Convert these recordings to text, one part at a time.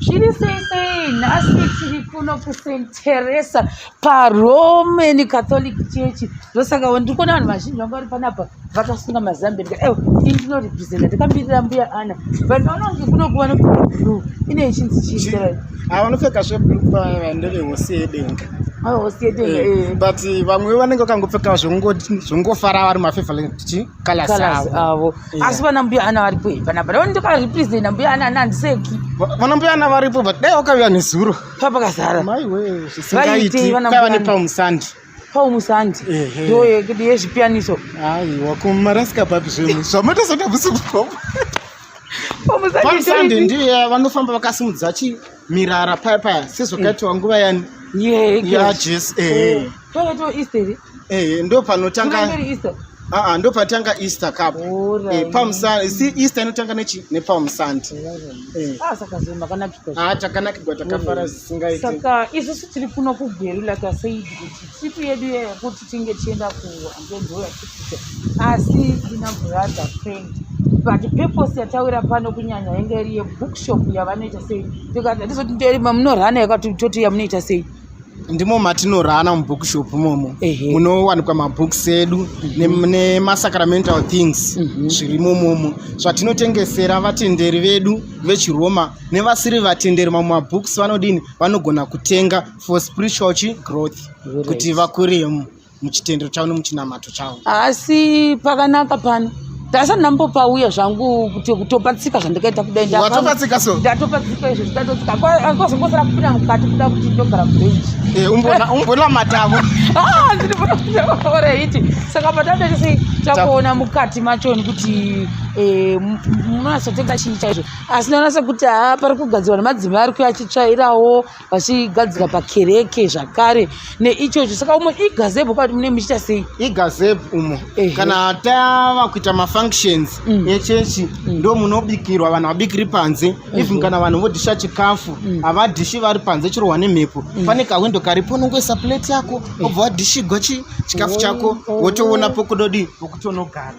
Zviri sei sei nhasi tiri kuno kuSt Teresa paRoman Catholic Church. Ndosaka ndiri kuona vanhu vazhinji vanga vari panapa vakasunga mazambe ndikati ewe ini ndinorepresenta ndakamirira mbuya Ana. But ndaona kunge kuno kuva vanopfeka blue ine ichinzi chii zita rayo? Ah, vanopfeka zveblue paya ndevehosi yedenga. Ah, hosi yedenga eh. But vamwe vanenge vakangopfeka zvongofara vari mafavourite colors avo. Asi vana mbuya Ana varipo here panapa? Ndaona ndakarepresenta mbuya Ana ana handiseki. Vana mbuya Ana varipo but dai wakauya nezuro. Papakazara. Maiwe zvisingaiti. Kwaiva nePalm Sunday. Palm Sunday. Ndo yezvipiyaniso. Aiwa kumarasika papi zvemwe. Zvamatozoita musi Palm Sunday ndiye vanofamba vakasimudza chi mirara paya paya sezvakaitwa nguva yani yaJesu. Ehe. Toito Easter. Ehe ndo panotanga. Aa ndo patanga Easter cup. Eh, Palm Sunday, si Easter inotanga nechi nePalm Sunday. Eh. Ah saka zve makanakirwa. Ah takanakirwa takafara zvisingaiti. Saka isusu tiri kuno kuGweru like I said kuti trip yedu yekuti tinge tichienda kuangenzo yatikuita asi ndina brother friend but purpose yatawira pano kunyanya yanga iri yebookshop yavanoita sei tikati hatizoti nderi mamunorana yakati toti yamunoita sei ndimo matinorana mubookshop imomo munowanikwa mabooks edu nemasacramental things zvirimo momo zvatinotengesera vatenderi vedu vechiroma nevasiri vatenderi mamwe mabooks vanodini vanogona kutenga for spiritual chi growth kuti vakure muchitendero chavo nemuchinamato chavo. Asi pakanaka pano ndasati ndambopauya zvangu kuti kutopatsika zvandikaita kudai ndatopatsika so ndatopatsika izvo ndatotsika kwazongosara kupinda mukati kuda kuti ndogara kubhenji eh, umbona matavo ah, ndinobonaoraiti saka patatoita takuona mukati machoni kuti eh, munonatsotenga chii chaizvo asi ndaona sekuti haa pari kugadzirwa nemadzimai ari kuya achitsvairawo vachigadzira pakereke zvakare neichocho saka umwe igazebo kwati mune muchiita sei igazebo umo kana tava kuita mafunctions echechi ndo munobikirwa vanhu vabikiri panze even kana vanhu vodhisha chikafu havadhishi vari panze chirohwa nemhepo pane kawindo karipo unongoisa plate yako wobva wadhishigwa chikafu chako wotoona pokudodii pokutonogara.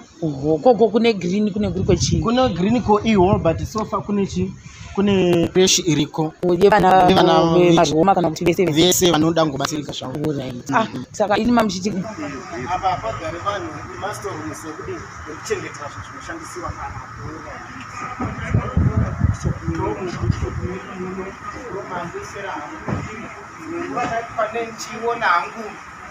Koko kune green kune kuri kwechii? Kune green ko ihall but so far kune chi kune creche iriko yevana vemaroma kana kuti vese vese vanoda kungobatsirika zvavo. Ah, saka ini mamuchiti apa pagare vanhu mastorooms ekuti ekuchengetera zvinhu zvinoshandisiwa panapa. Pane ndichiona hangu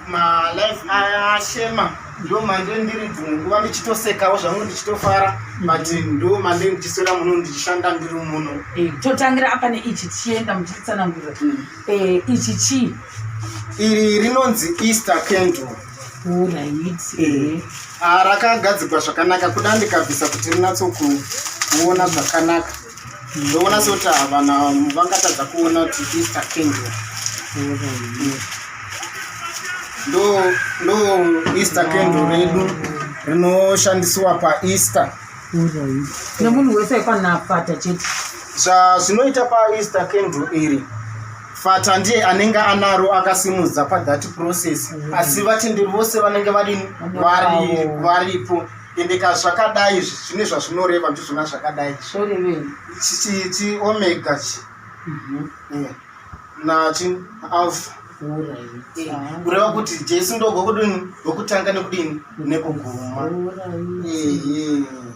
malife ashema ndo mande ndiri dzimwe nguva ndichitosekawo zvangu ndichitofara but ndo mande ndichiswera muno ndichishanda ndiri muno. Eh, totangira apa neichi tichienda muchitsanangurira. Eh, ichi chii? Iri rinonzi Easter candle. Alright. Eh. Ah, rakagadzikwa zvakanaka kuda ndikabvisa kuti rinatso kuona zvakanaka. Ndoona sekuti vanhu vangatadza kuona kuti Easter candle. Ndo ndo Easter candle redu rinoshandisiwa paEaster. Nemunhu wese aifanira chete. Zvazvinoita paEaster candle iri Fata ndiye anenge anaro akasimudza pathat process asi vatenderi vose vanenge vadini varipo ende ka zvakadai izvi zvine zvazvinoreva ndizvona zvakadai chi omega chi nachi alpha kureva kuti Jesu ndogwa kudini wekutanga nekudini nekuguma.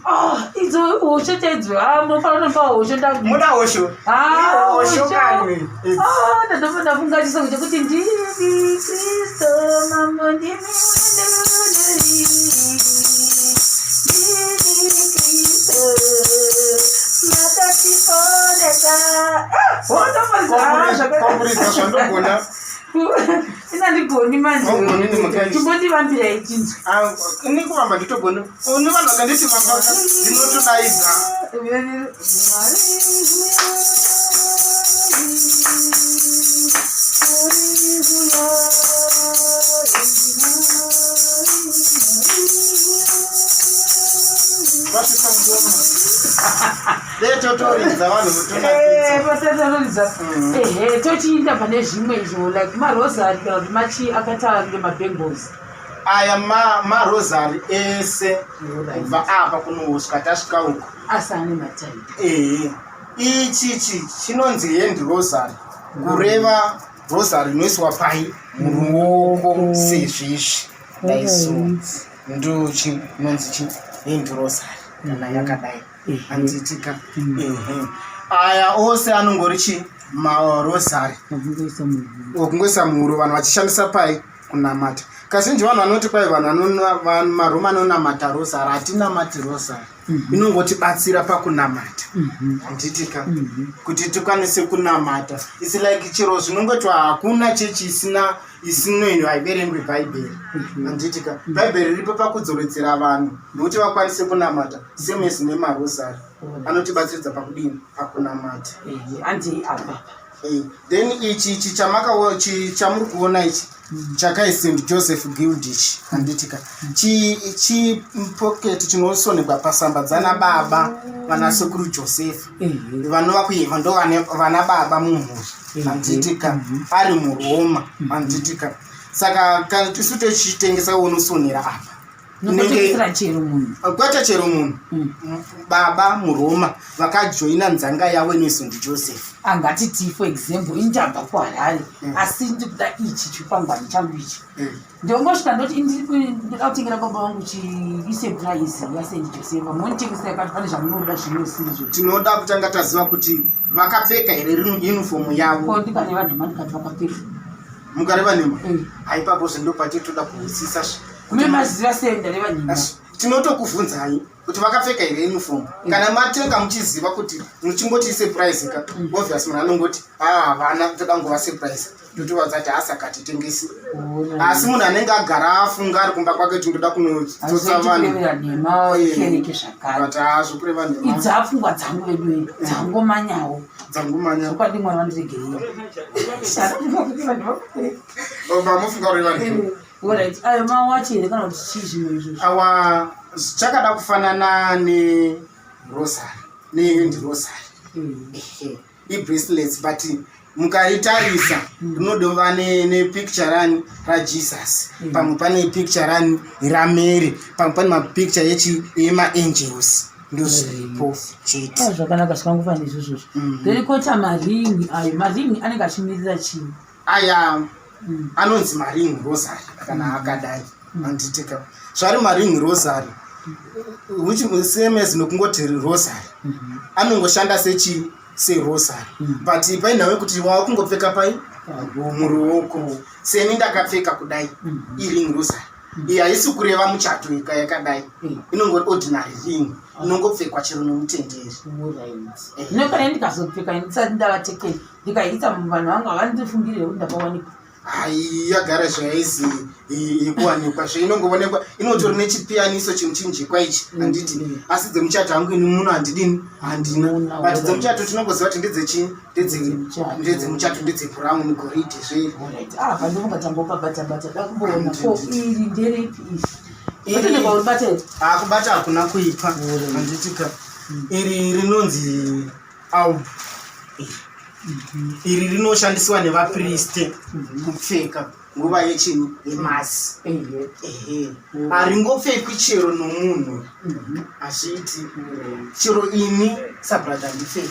Ah, idzo hosho chaidzo ah, munofanira kutopa hosho muda hosho ah, hosho kani ndatofa ndafunga chisongo chekuti ndimi Kristo mambo ndimi ndimi Kristo makatiponesa. Kwakuridza zvandogona. Ina ndigoni manje. Chimbondivambirai chinzwi. Ah, ini kuvamba nditogoni. Une vanhu vakanditi vamba ndinotodaidza. Vasvitsa ngoma. Totoridza vanhu votoridza ehe tochiinda pane zvimwe izvo like marosary kana kuti machi akaita kunge mabangles aya marosary ese kubva apa kunosvika tasvika uko asi ane matai ehe. Ichi chi chinonzi hand rosary, kureva rosary inoiswa pai? Muruoko sezvizvi dai. So ndo chinonzi chi hand rosary kana yakadai, handitika? Ehe, aya ose anongori chi marosary okungoisa muhuro, vanhu vachishandisa pai? Kunamata. Kazhinji vanhu vanoti kwai vanhu maRoma anonamata rosary. Hatinamati rosary, inongotibatsira pakunamata, handitika? Kuti tikwanise kunamata. Its like chero zvinongoitwa, hakuna chechi isina isinoendwa haiverengwi Bhaibheri, handitika? Bhaibheri riripo pakudzoredzera vanhu nokuti vakwanise kunamata. Same as nemarosary, anotibatsiridza pakudini? Pakunamata. Andi apa. Then ichi chamuri kuona ichi chakai St Joseph Guild ichi, handitika? Chipocket chinosonegwa pasamba dzana baba, vana sekuru Joseph vanova kuiva ndo vana baba mumhuri, handitika? Ari muRoma, handitika? Saka kana tisu tichitengesa, unosonera apa. Nokutengesera chero munhu? Kwete chero munhu. Baba muRoma vakajoina nzanga yavo inoyi St Joseph. Angatiti, for example, indabva kuHarare, asi ndikuda ichi chikwangwani changu ichi. Ndongosvika ndoti ndoda kutengera baba vangu chisurprise yaSt Joseph, munonditengesera yakati pane zvamunoda zvinosizvo? Tinoda kutanga taziva kuti vakapfeka here uniform yavo. Ko ndikareva nhema ndikati vakapfeka? Mukareva nhema? Haipapo zvindo patitoda kuhwisisa. Kune maziva sei ndareva nhema? Tinotokuvhunzai kuti vakapfeka here uniform. Kana matenga muchiziva kuti muchingoti surprise ka, obvious munhu anongoti a havana, toda ngova surprise, totovadza kuti asaka titengesi. Asi munhu anenge agara afunga ari kumba kwake kuti ndoda kunotsotsa vanhu. Kurevera nhema kereke zvakare. But hazvokureva nhema. Idzi pfungwa dzangu vedu, dzangomanyawo. Dzangomanya. Zvokwadi, Mwari vandiregerei. Pamufunga kureva nhema. Alright, ayo mawachi here kana kuti chii zvimwe izvozvo? Awa chakada kufanana nerosary, nehand rosary. Ehe, ibracelets, but mukaitarisa rinodova nepicture rani? RaJesus. Pamwe pane picture rani? RaMary. Pamwe pane mapicture emaangels, ndozviripo chete. Ah, zvakanaka, zvikangofanira izvozvozvo. Then koita maringi ayo. Maringi anenge achimirira chii? Aya anonzi maring rosary kana akadai, handitika? Zvari maring rosary, which same as nokungoti rosary, anongoshanda sechi serosary, but painhau yekuti wava kungopfeka pai? Muruoko. Seni ndakapfeka kudai, iring rosary iyi haisi kureva muchato ika yakadai. Inongori ordinary ring inongopfekwa chero nomutenderi. Zvino kana ndikazopfeka ndisati ndavatekeni, ndikaita vanhu vangu havandifungirire kuti ndakawanikwa? Hai, yagara zvaizi yekuwanikwa, zveinongoonekwa, inotori nechipiyaniso chimuchinjikwa ichi, handiti? Asi dzemuchato hangu ini muno handidini, handina. Muna, but dzemuchato tinongoziva kuti ndedzechii? Ndedzemuchato. Ndedzemuchato, ndedzebrown, goridhe zveri. Alright. Ah, pandofunga tambopabata-bata, da kumboona ko iri nderepi iri? Iri- Uribata here? Hakubata hakuna kuipa, Alright. handitika? Iri rinonzi alb. Iri rinoshandiswa nevapriste kupfeka nguva yechini? Yemasi. Ehe, haringopfekwi chero nomunhu, hazviiti. Chero ini sabrother handipfeki.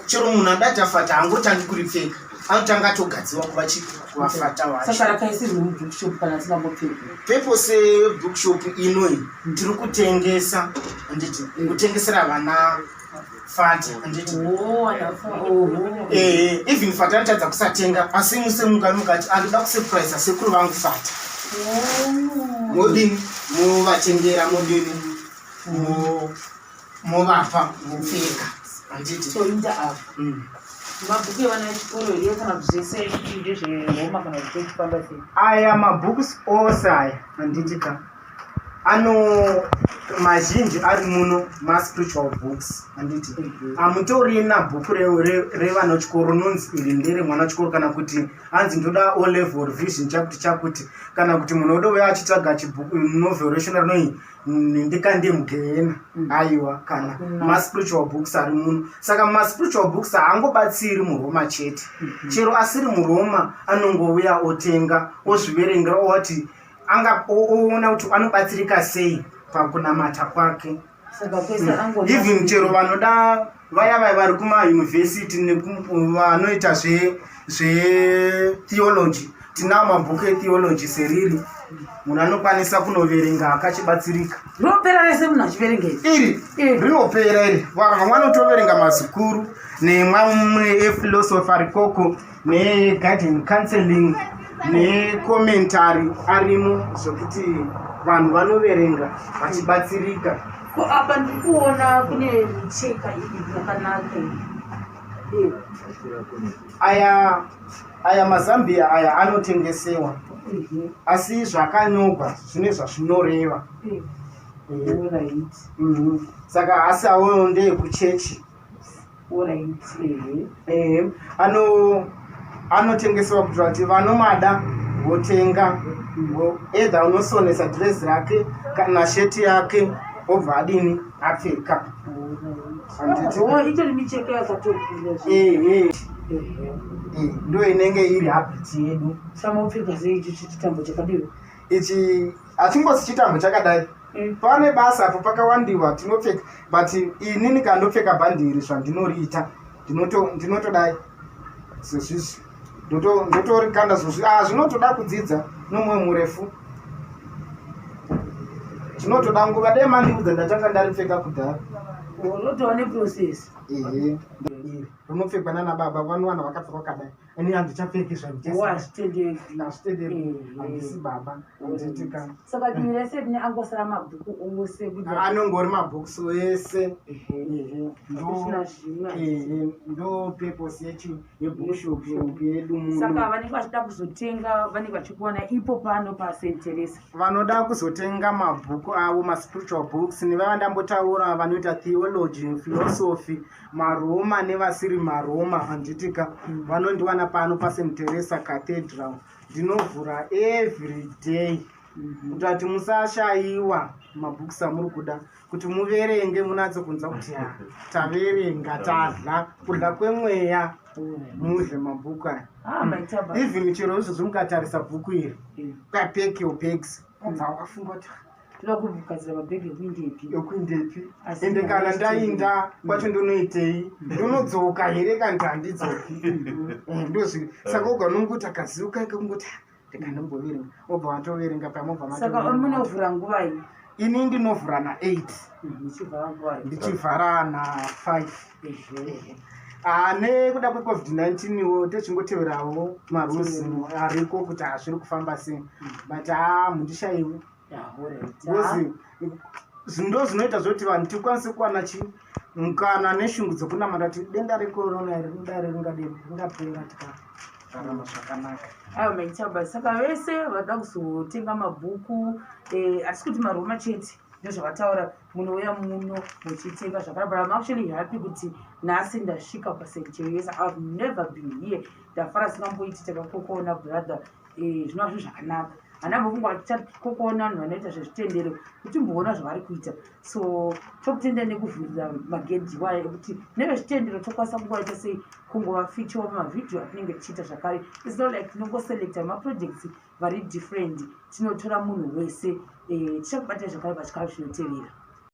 Chero munhu adati afata haangotangi kuripfeka, anotanga atogadziwa kuva kuvafata wacho. Saka rakaisirwe mubookshop kana asingambopfeki? Purpose yebookshop inoi, tiri kutengesa, handiti? Kutengesera vana fata, handiti? Oh, oho. Ehe, even fata anotadza kusatenga, asi musemuka mukati andoda kusurprise sekuru vangu fata, modini? Movatengera, modini? Movapa mopfeka, handiti? Toinda apa. Mabhuku evana vechikoro here kana kuti zvese kuti ndezveroma kana kuti zvekufamba sei? Aya mabooks ose aya, handiti ka, ano mazhinji ari muno maspiritual books, handiti? Hamutorina bhuku revana chikoro rinonzi iri ndere mwana chikoro, kana kuti hanzi ndoda O level revision chakuti chakuti, kana kuti munhu odouya achitsvaga chibhuku novel reshona rinoi ndikande mugehena. Aiwa, kana Hakuna. maspiritual books ari muno. Saka maspiritual books haangobatsiri muRoma chete, chero asiri muRoma anongouya otenga, ozviverengera, owati oona kuti anobatsirika sei pakunamata kwake. Saka kwese angona. Even chero vanoda vaya vaya vari kumayunivhesiti vanoita zvetheology, tinawo mabhuku etheology seriri, munhu anokwanisa kunoverenga akachibatsirika. Rinopera rese munhu achiverenga iri? Iri rinopera iri. Vamwe vanotoverenga mazikuru nemamwe ephilosophy arikoko, negarden counseling, necommentary arimo, zvokuti vanhu vanoverenga vachibatsirika. Ko apa ndiri kuona kune micheka iyi yakanaka iyi. Aya mazambia aya anotengesewa, asi zvakanyorwa zvine zvazvinoreva. Saka asi awoyo ndeyekuchechi. Ehe, anotengesewa kuitira kuti vanomada votenga. Either unosonesa dhirezi rake kana sheti yake, obva adini, apfeka. Handiti? Oh, itori micheka yakatokura. Ehe. Ndo inenge iri habit yedu. Samopfeka sei ichi chitambo chakadiro? Ichi hachingosi chitambo chakadai. Pane basa apo, pakawandiwa tinopfeka, but inini kandopfeka bhandi iri, zvandinoriita, ndinotodai sezvizvi, ndotorikanda zvozvi. Ah, zvinotoda kudzidza nomwoyo murefu, zvinotoda nguva. Dai mandiudza ndatanga ndaripfeka kudhara. Unotova neprocess. Ehe, iri rinopfekwa nana baba, vanowana vakapfeka kadai. Ini handichapfeki. Wazvitenderi. Hazvitenderi, handisi baba, handiti ka? Saka divi rese rine angosara mabhuku ose kuti Anongori mabhokisi ese. Ehe, kusina zvimwe. Ehe, ndo purpose yechi yebookshop yedu muno. Saka vanenge vachida kuzotenga, vanenge vachikuwana ipo pano paSt Teresa? Vanoda kuzotenga mabhuku avo, maspiritual books, nevava ndambotaura vanoita theology, philosophy, maRoma nevasiri maRoma, handitika? Vanondiwana pano paSt Teresa Cathedral. Ndinovhura every day kuitira kuti musashayiwa mabooks amuri kuda kuti muverenge, munatse kunzwa kuti ha, taverenga, tadla kudla kwemweya. Mudle mabhuku aya. Ah, maita basa. Even chero izvozvi mukatarisa bhuku iri, ukapack your bags, ubva wafunga kuti Toda kugadzira mabhegi ekuindepi? Ekuindepi? Asi Ende kana ndainda kwacho ndonoitei? Ndonodzoka here kana kuti handidzoki? Ndozvi saka uga unongoti akaziuka ike kungoti, "Ah, ndikandomboverenga," obva watoverenga pamobva. Saka munovhura nguvai? Ini ndinovhura na8. Muchivhara nguvai? Ndichivhara na5. Nekuda kweCOVID-19 wo, techingoteverawo marules ariko kuti hazviri kufamba sei, but haa, mundishaiwi. Because ndo zvinoita zvoti vanhu tikwanise kuwana chi mukana neshungu dzekunamata kuti denda rekorona iri rinodai ringadini, ringapera, tikararama zvakanaka. Aiwa, maita basa. Saka vese vada kuzotenga mabhuku, hatisi kuti maRoma chete, ndozvavataura, munouya muno muchitenga zvakare. But I'm actually happy kuti nhasi ndasvika paSt Teresa. I've never been here. Ndafara singamboiti takakokoona brother. Zvinova zvinhu zvakanaka. Hana mbofungwa tichakokoona vanhu vanoita zvezvitendero kutimboona zvavari kuita. So tokutenda nekuvhurira magedhi wayo ekuti nevezvitendero tokwanisa kungovaita sei, kungovafeature pamavhidhiyo atinenge tichiita zvakare. It's not like tinongoselecta maprojects vari different, tinotora munhu wese. Tichakubatai zvakare pachikamu chinotevera.